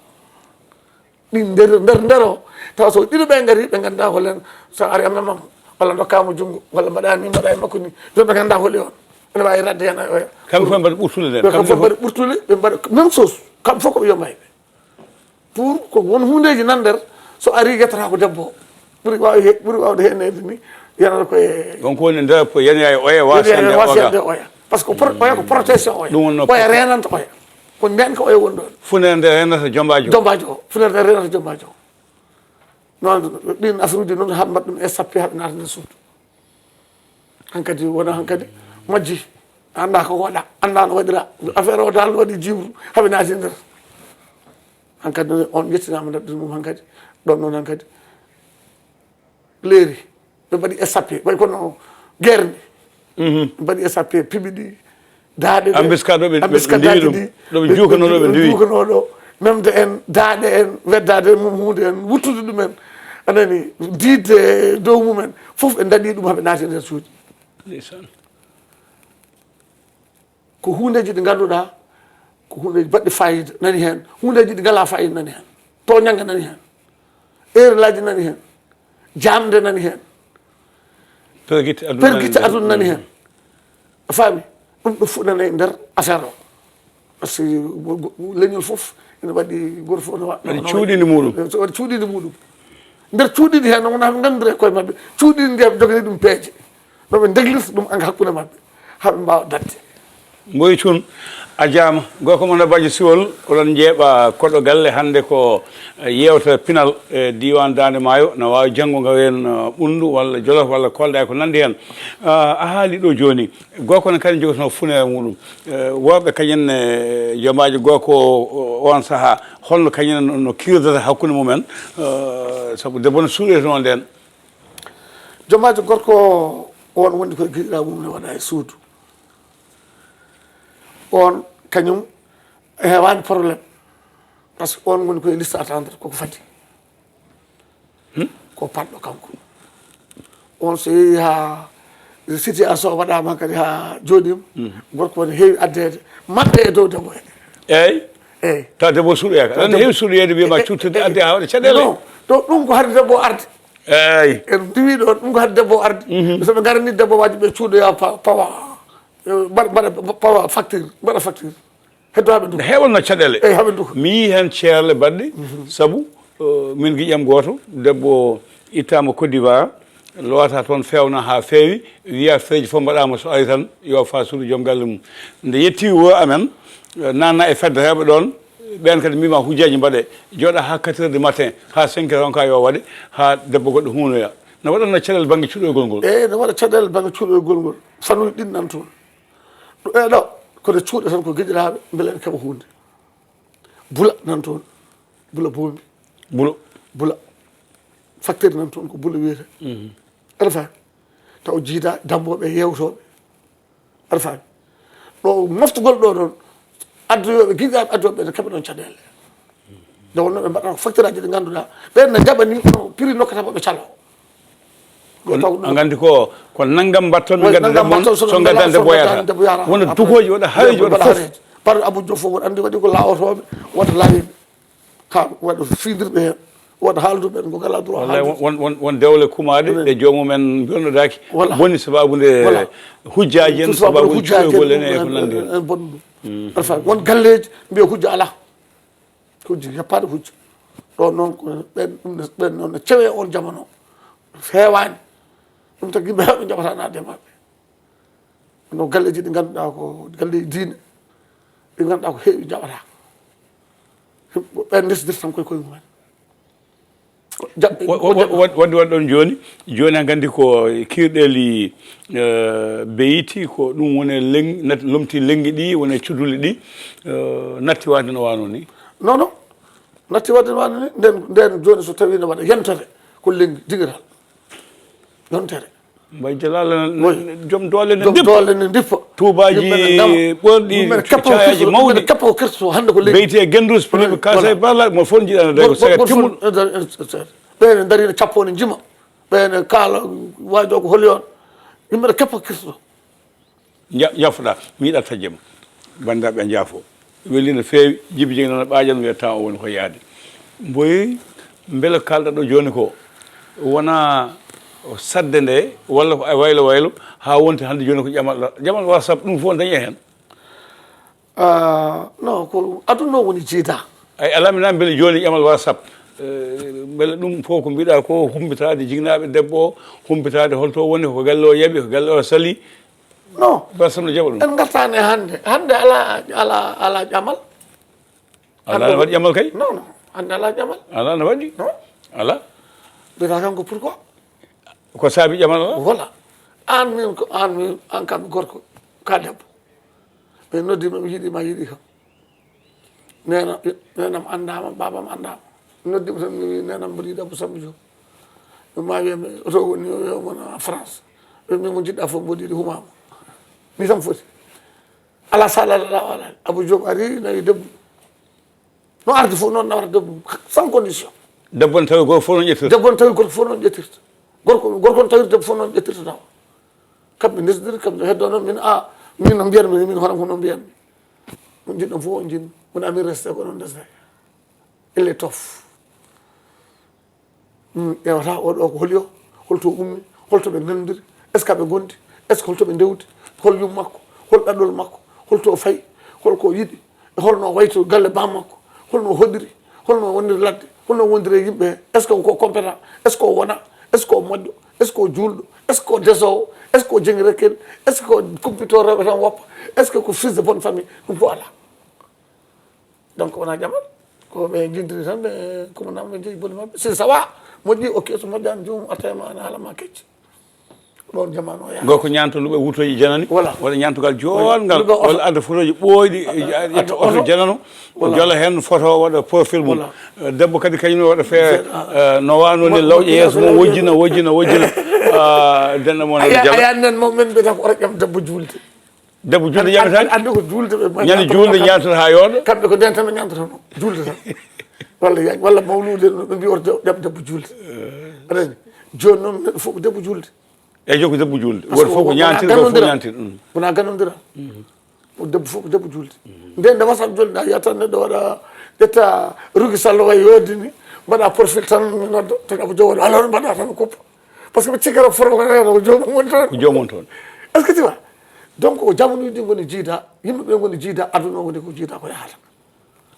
Ɗin nder nder nder o tawa so ɗiɗo ɓe ngari ɓe nganndaa holen, so ari a memam walla ndokkaama junngo walla mbaɗa ni mbaɗa e makko ni, jooni ɓe nganndaa holi on. Ene waawi radde heen e oya. Kamɓe fof mbaɗa ɓurtule nden. Kamɓe fof mbaɗa ɓurtule, ɓe mbaɗa même chose. Kamɓe fof ko ɓe yomayɓe. Pour ko won hundeeji nan nder, so ari yettata ko debbo o. Ɓuri waawi he ɓuri waawde heeneede ni, yanata ko e. On ko woni nder ko yani ay oya wasande oga. Wasande oya. Parce que pro- oya ko protection oya. Ɗum wonno oya reenanta oya. Ko nden ko oya woni ɗon. Funere nde reenata jombaajo. Jombaajo o. Funere nde reenata jombaajo o. Noon ɗin affaire uji noon haɓe mbaɗa ɗum e sappe haɓe naata nder suudu. Hankadi wona hankadi majji, annda ko waɗa, annda no waɗira. Affaire o dal waɗi jiwru haɓe naati nder. Hankadi noon on yettinaama nder ɗum hankadi. Ɗon noon hankadi leeri ɓe mbaɗi S A P waɗi kono guerre ni. Ɓe mbaɗi S A P piɓi ɗi daaɗe ɗe. Ambiska ɗo ɓe ambiska daaɗe ɗi ɗo ɓe juukanoo ɗo ɓe ndiwi juukanoo ɗo. Memde en daaɗe en weddaade mum huunde en wuttude ɗum en. Anani diidde dow mum en fof ɓe ndaɗi ɗum haɓe naati nder suuji. Ko hundeeji ɗi ngannduɗaa ko hundeeji baɗɗi fayida nani heen, hundeeji ɗi ngalaa fayida nani heen, tooñannge nani heen, erelaaji nani heen, jaamde nani heen, pergitte aduna nani heen. A faami? Ɗum ɗo fuɗɗanee nder affaire o. Parce que leñol fof ene waɗi gooto fof no waɗi cuuɗiindi muɗum. Waɗi cuuɗiindi muɗum. Nder cuuɗiindi heen wonaa ɓe nganndira e koye maɓɓe cuuɗiindi ndi ɓe jogani ɗum peeje. No ɓe ndeglirta ɗum anga hakkunde maɓɓe haa ɓe mbaawa daɗde. Mboy Cuun, a jaama. Gorko mon Abaji Siwol, oɗon njeeɓa koɗo galle hannde ko yeewtere pinal e diiwaan Daande Maayo, na waawi janngo ngawen Ɓunndu walla Jolof walla Kolda e ko nanndi heen. A haali ɗo jooni, gorko ne kadi jogotonoo funere muɗum. Worɓe kañum ne jombaajo gorko oon sahaa, holno kañum ne no kiirdata hakkunde mumen, sabu debbo no suuɗoytonoo ndeen. Jombaajo gorko on wondi koye giɗiraaɓe mum ne waɗa e suudu. On kañum heewaani problème. Parce que on woni koye liste attendre koko fadi. Ko paɗɗo kanko. On so yehi haa situation waɗaama kadi haa jooɗiima, gorko woni heewi addeede maɓɓe e dow debbo he. Eeyi. Eeyi. Tawa debbo suuɗoyaaka. Aɗa heewi suuɗoyeede wiyama cuttude adde haa waɗa caɗeele. Non. To ɗum ko hade debbo arde. Eeyi. En ndiwi ɗon ɗum ko hade debbo arde. So ɓe ngarani debbo waji ɓe cuuɗoya pawa. Mbaɗa mbaɗa pawa facture, mbaɗa facture. Heddo haa ɓe nduka. Heewatno caɗeele. Eeyi, haa ɓe nduka. Mi yii heen ceerle baɗɗe, sabu min giƴam gooto, debbo ittaama Côte d'Ivoire, lowata toon feewna haa feewi, wiya feeji fof mbaɗaama so ari tan yo faa suudu joom galle mum. Nde yetti wuro amen, naatna e fedde rewɓe ɗoon, ɓeen kadi mbima hujjaaji mbaɗe, jooɗa haa quatre heures du matin, haa cinq heures ronka yo waɗe, haa debbo goɗɗo huunoya. No waɗatno caɗeele bannge cuuɗoygol ngol? Eeyi, no waɗa caɗeele bannge cuuɗoygol ngol. Fannuuji ɗiɗi nan toon. Ɗo ɓee ɗo, ko nde cuuɗe tan ko giƴiraaɓe, mbele ene keɓa huunde. Bula nan toon, bula boombi. Bulo. Bula. Facteur nan toon ko bula wiyetee. Aɗa faami? Taw jiida dammbooɓe e yeewtooɓe. Aɗa faami? Ɗo moftugol ɗo noon, addoyooɓe, giƴiraaɓe addoyooɓe ɓe ne keɓa ɗoon caɗeele. Nde wonnoo ɓe mbaɗata ko facteur aji ɗi ngannduɗaa, ɓeen ne njaɓa ni kono prix nokkata mo ɓe caloo. Ɗo taw a nganndi ko ko nanngam mbatton, mi ngadda debbo on, so ngaddan debbo o yata. Wona dukooji, waɗa hareeji, waɗa fof. Par Abou Diouf fof won anndi waɗi ko laawotooɓe, wata laawiiɓe. Ka waɗa fiidirɓe heen, waɗa haalduɓe ɓen ko ngalaa droit haaldude. Won won won dewle kumaaɗe ɗe joomum en mbiyonnodaaki. Boni sabaabu nde hujjaaji en, sabaabu nde cuɗoygol en e ko nanndi heen. Parfois won galleeji mbiya hujja alaa. Hujja, heppaaɗo hujja. Ɗoon noon ko ɓeen ɗum ne, ɓeen noon ne cewee oon jamano. Feewaani. Ɗum tagi yimɓe heewɓe njaɓataa naatde e maɓɓe. Kono galleeji ɗi ngannduɗaa ko galleeji diine, ɗi ngannduɗaa ko heewi njaɓataa. Ɓeen ndesdirta tan koye koye mumen. Jaɓɓe, ko jaɓɓe. Waɗde waɗde ɗoon jooni, jooni a nganndi ko kiirɗeeli beyti, ko ɗum woni e leng-, nat-, lomti lenngi ɗi, woni e cuduli ɗi, natti waɗde no waano ni? Non, non. Natti waɗde no waano ni, nden, nden jooni so tawii no waɗa yentere, ko lenngi digital. Yontere. Mbaye Jalal, joom doole ne ndippa. Doole ne ndippa. Tuubaaji ɓorɗi, cayaaji mawɗi. Yimɓe ne keppa ko kirsto hannde ko leydi. Beyti e gendus, pneu kaasa e barla, mo fof jiɗano dañi ko sagat timmuɗo. Ɓe ne ndari ne cappo ne njima. Ɓe ne kaala waajo ko holi on. Yimɓe ne keppa ko kirsto. Nja- jafɗa, mi yiɗa taƴde ma. Banndiraaɓe, njaafo. Weli no feewi, Jibi Jeŋ nana ɓaajan, wiya temps o woni ko yahde. Mboy, mbele kaalɗa ɗo jooni ko wona saɗde nde, walla ko waylo waylo, haa wonti hannde jooni ko ƴamal, ƴamal WhatsApp, ɗum fof dañe heen? Ah, non, ko aduna o woni jiida. Ay, alaa mi naan mbele jooni ƴamal WhatsApp. Eh, mbele ɗum fof ko mbiɗa ko humpitaade jignaɓe debbo o, humpitaade holto woni, ko galle o yaɓi, ko galle o sali. Non. Ba Samno jaɓa ɗum. En ngartaani hannde. Hannde alaa, alaa, alaa ƴamal. Alaa, hannde ne waɗi ƴamal kay? Non, non. Hannde alaa ƴamal. Alaa, ne waɗi? Non. Alaa. Mbiyata kanko pourquoi? Ko saabi ƴamal alaa? Voilà. Aan min ko, aan min, aan kam gorko, ka debbo. Ɓe noddi ma, mi yiɗi ma, yiɗi kam. Nena, nenam anndaama, baabam anndaama. Noddi mo tan, mi wi, "Nenam, mboɗo yiɗi Abou Samba Diop." Ɓe ma wiya mi, "Oto woni?" O wiya, "Wona France." Ɓe mi, "Mo jiɗɗa fof, mboɗo yiɗi, humaama." Ni tan foti. Alaa sala, alaa wala. Abou Diop ari, nawi debbo. No arde fof noon, nawata debbo, sans condition. Debbo ne tawi gorko fof noon ƴettirta. Debbo ne tawi gorko fof noon ƴettirta. Gorko, gorko ne tawi debbo fof noon ƴettirta tawa. Kamɓe ndesdiri, kamɓe heddo noon, min, a, min no mbiyanmi, min hono ko no mbiyanmi. Mo jiɗɗon fof on jiɗmi. Wona min reste ko noon ndesde. Elle tof. Mm, ƴeewata oɗo ko holi o, holto o ummi, holto ɓe nganndiri, est-ce que ɓe ngondi, est-ce que holto ɓe ndewdi, hol yum makko, hol ɗaɗol makko, holto o fayi, holko o yiɗi, e holno o wayi to galle bam makko, holno o hoɗiri, holno o woniri ladde, holno o wondiri e yimɓe, est-ce que ko compétent, est-ce que o wona, est-ce que o moƴƴo, est-ce que o juulɗo, est-ce que o desowo, est-ce que o jeŋi rekkeli, est-ce que ko kumpito rewɓe tan woppa, est-ce que ko fils de bonne famille, ɗum fof alaa. Donc wona jamal, ko ɓe jintiri tan, ɓe kumanama, ɓe jeyi bone maɓɓe. Si sawa moƴƴi, ok, so moƴƴani, joomum arta e ma, ana haala ma kecci. Ɗon jamaanu o yaha. Gorko ñaanto luɓe wutoji janani. Voilà. Waɗa ñaantugal joɗngal. Luɓe oto. Walla adda photoji ɓooyɗi, e, a- ƴetta adda oto oto. Janano. Voilà. Jola heen photo, waɗa profil mum. Voilà. Eh, debbo kadi kañum ne waɗa feere, ah, eh, no wano ni, mo- lawƴa mo- yeeso mum, lawƴa wojjina, wojjina, wojjina. Ah, denɗo mo aya jala. Aya nen mo men mbiyata ko oto ƴam debbo juulde. Debbo juulde ƴametaani. Anndi ko juulde ɓe mari. Ñande juulde ñaantata haa yooɗa. Kamɓe ko nden tan ɓe ñaantata noon. Juulde tan. Walla ya-, walla mawlude no ɓe mbiya oto de-, debbo, debbo juulde. Aɗa anndi? Jooni noon neɗɗo fof ko debbo juulde. Eyi, jooni ko debbo juulde. Parce que woto fof ko wona ñaantir, woto fof gandodira. Ñaantir. Mm. Wona gandodira. Ko debbo fof ko debbo juulde. Nden nde WhatsApp jolɗa, yiyata neɗɗo waɗa, ƴetta Ruki Sall way yodini, mbaɗa profil tan, mi nodda, tan Abou Diop waɗa, alors mbaɗa tan ko. Parce que ɓe cikkata fof ko reeno ko joomum woni toon. Ko joomum toon. Est-ce que tu vois? Donc ko jamanuuji ɗi ngoni jiida, yimɓe ɓe ngoni jiida, aduna o woni ko jiida ko yahata.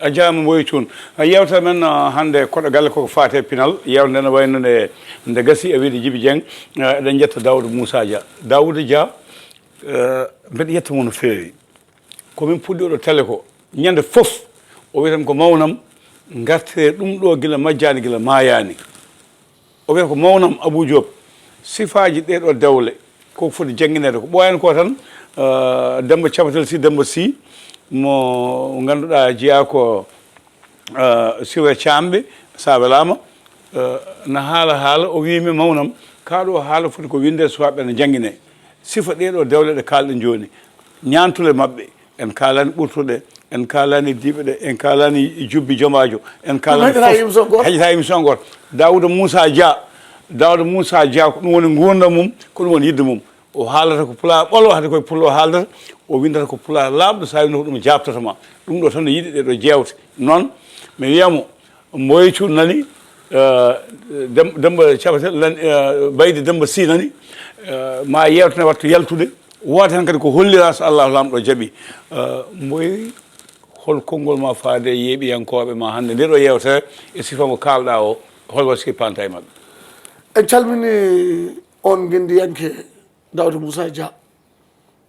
A jaaraama Mboyo Cuun. A yewtere men, ah, hannde koɗo galle koko faati e pinal. Yewtere nde no wayno nde, nde gasi e wiyde Jibi Jeŋ. Ah, eɗen njetta Daouda Moussa Dia. Daouda Dia, eh, mbeɗa yetta mo no feewi. Ko min puɗɗi oɗo télé ko, ñande fof, o wiyata mi ko mawnam, ngartire ɗum ɗo gila majjaani, gila maayaani. O wiyata ko mawnam Abou Diop, sifaaji ɗee ɗo dewle, ko foti janngineede. Ko ɓooyaani ko tan, eh, Demmba Capatel Sy, Demmba Sy, mo ngannduɗaa jeyaa ko, eh, Siwe Caamɓe, sa welaama, eh, na haala haala, o wiimi mawnam, kaa ɗo haala foti ko winnde, sukaaɓe na janngine. Sifa ɗee ɗo dewle ɗe kaalɗen jooni, ñaantule maɓɓe, en kaalani ɓurtuɗe, en kaalani diiɓe ɗe, en kaalani jubbi jomaajo, en kaalani fof. Haydara émission gooto. Haydara émission gooto. Daouda Moussa Dia, Daouda Moussa Dia, ko ɗum woni nguurndam mum, ko ɗum woni yiɗde mum. O haalata ko pulaar ɓolo, hade koye pullo o haaldata, o winndata ko pulaar laaɓɗo, so a winndi ko ɗum jaabtata ma. Ɗum ɗo tan no yiɗi ɗee ɗo jeewte. Noon, mi wiya mo, Mboyo Cuun nani, eh, Dem-, Demmba Capatel nani, eh, Baydi Demmba Sy nani, eh, ma yewtene wattu yaltude. Woote tan kadi ko hollira so Allahu Laamɗo jaɓi. Eh, Mboyo, hol konngol ma faade e yeeɓiyankooɓe ma hannde nde ɗo yewtere e sifa mo kaalɗa o, hol waɗi sippanta e maɓɓe? En calmini on ngenndiyanke Daouda Moussa Dia,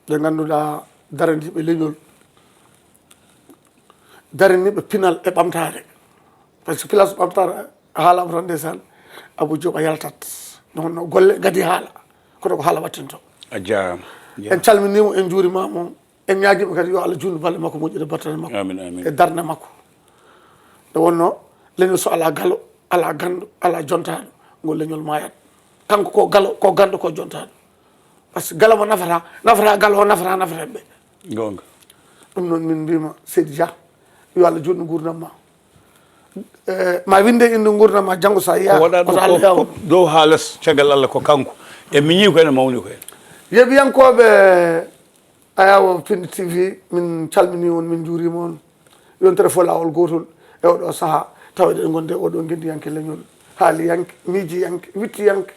ɓe ngannduɗaa daraniiɓe leñol, daraniiɓe pinal e ɓamtaare. Par ce que place ɓamtaare, a haalaama tan ndeysaan, Abou Diop a yaltat. Ɗum honno golle ngadi haala, kono ko haala wattinto. A jaaraama. En calminiima, en njuuriima mo, en ñaagiima kadi yo Allah juutnu balɗe makko, moƴƴina battane makko. Amin, amin. E darnde makko. Nde wonno, leñol so alaa galo, alaa ganndo, alaa jontaaɗo, ngol leñol maayat. Kanko ko galo, ko ganndo, ko jontaaɗo. Par ce que galo mo nafata, nafata galo o, nafata nafata ɓe. Goonga. Ɗum noon min mbima, Seydi Dia, yo Allah juutnu nguurndam ma. Eh, ma winde innde nguurndam ma janngo so a yiya. Ko waɗa ɗo ko Allah fof dow haa les, caggal Allah ko kanko. E miñi ko ene mawni ko en. Yeeɓiyankooɓe Aywa, Pindi T V, min calminii on, min njuuriima on. Yontere fof laawol gootol e oɗo sahaa, tawa eɗen ngondi e oɗo ngenndiyanke leñol, haaliyanke, miijiyanke, wittiyanke,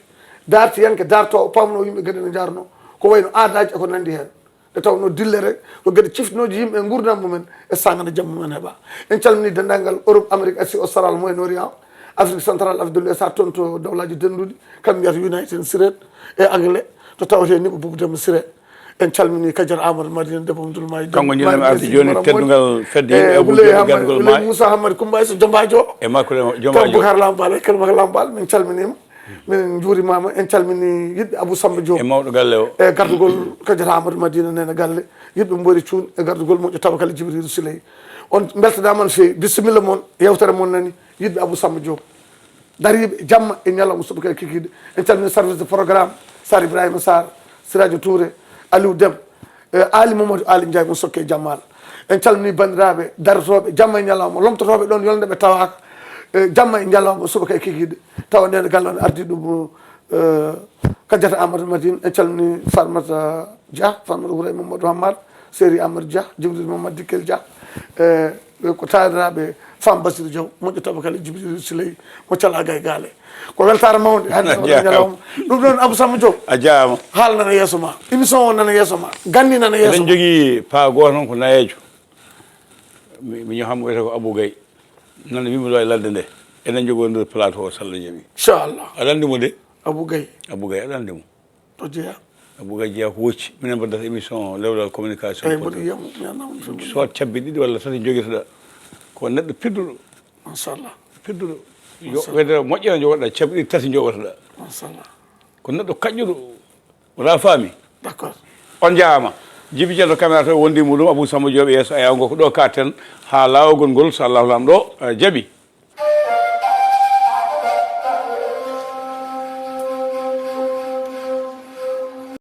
daartiyanke, daartoowo, pamnoowo yimɓe geɗe no njaarnoo, ko wayno aadaaji e ko nanndi heen. Nde tawnoo dillere ko geɗe ciftinooje yimɓe e nguurndam mumen e saanga nde jamma mumen heɓa. En calminii denndaangal Europe, Amérique, Asie Australe, Moyen Orient, Afrique Centrale, Afrique de l'Ouest, haa toon to Dowlaaji Dennduɗi, kamɓe mbiyata United Siré e Anglais, to tawetee Niɓɓo Buubu Demba Siré. En calminii Kadiata Amadou Madina, debbo Abdoul Mahi Kanko Diop, njiɗmi arde jooni teddungal fedde yimɓe Abu Wuley Joop Hamad, Gargol Wuley Mahi. Moussa Hamad Kumba Sow Jombaajo. E makko Jombaajo. Kanko Boucar Lambal, e Kalma Lambal, min calminii mo. Min njuuriima mo, en calminii yiɗɓe Abou Samba Diop. E mawɗo galle o. E gardugol Kadiata Amadou Madina Neene Galle, yiɗɓe Mboyri Cuun, e gardugol moƴƴo Tabakalla Jibril Siley. On mbeltanaama no feewi, bisimilla mon, yewtere mon nani, yiɗɓe Abou Samba Diop. Dariiɓe jamma e ñalawma subaka e kikiiɗe. En calminii service de programme, Sar Ibrahima Sarr, Siradio Touré, Aliou Dem, e Aali Mamadou Aali Ndiaye mo Sokke Jammal. En calminii banndiraaɓe darotooɓe jamma e ñalawma, lomtotooɓe ɗoon yolnde ɓe tawaaka, e jamma e ñalawma subaka e kikiiɗe. Tawa ndeen galle on ardii ɗum, e, Kadiata Amadou Madine, en calminii Farmata Dia, Farmata Houraye Mamadou Hammar, Seri Amadou Dia, Jibril Mamadou Dikkel Dia, e, ɓe ko taaniraaɓe Fam Basir Diaw, moƴƴo Tabakalla Jibril Siley, mo calaa gay gaale. Ko weltaare mawnde, hannde A oɗo jaaraama. ñalawma. Ɗum ɗoon, Abou Samba Diop, A jaaraama. Haal nana yeeso ma, émission o nana yeeso ma, ganni nana yeeso Eɗen ma. Jogii paa gooto noon ko nayeejo. Mi, mi ñoham wiyetee ko Abou Gaye. Nana wiimi ɗo e ladde nde. Eɗen njogoo nder plateau o, so Allah jaɓi. Inchallah. Aɗa anndi mo de? Abou Gaye. Abou Gaye, aɗa anndi mo? To jeyaa. Abou Gaye jeyaa ko wocci. Minen mbaɗata émission o, Lewlal Communication. Eyi, mboɗo yiya mo, mi anndaa mo no feewi. Sood cabbi ɗiɗi walla tati njogitoɗaa. Ko neɗɗo pidduɗo. Machallah. Pidduɗo. Yo, machallah. Wede moƴƴere njogoɗaa, cabbi ɗiɗi tati njogotoɗaa. Machallah. Ko neɗɗo kaƴƴuɗo. Wala faami? D'accord. On njaaraama. Jibi Jallo caméra to wondi muɗum, Abou Samba Diop yeeso, aya ngo ko ɗo katten haa laawol ngol, so Allahu Laamɗo, eh, jaɓi.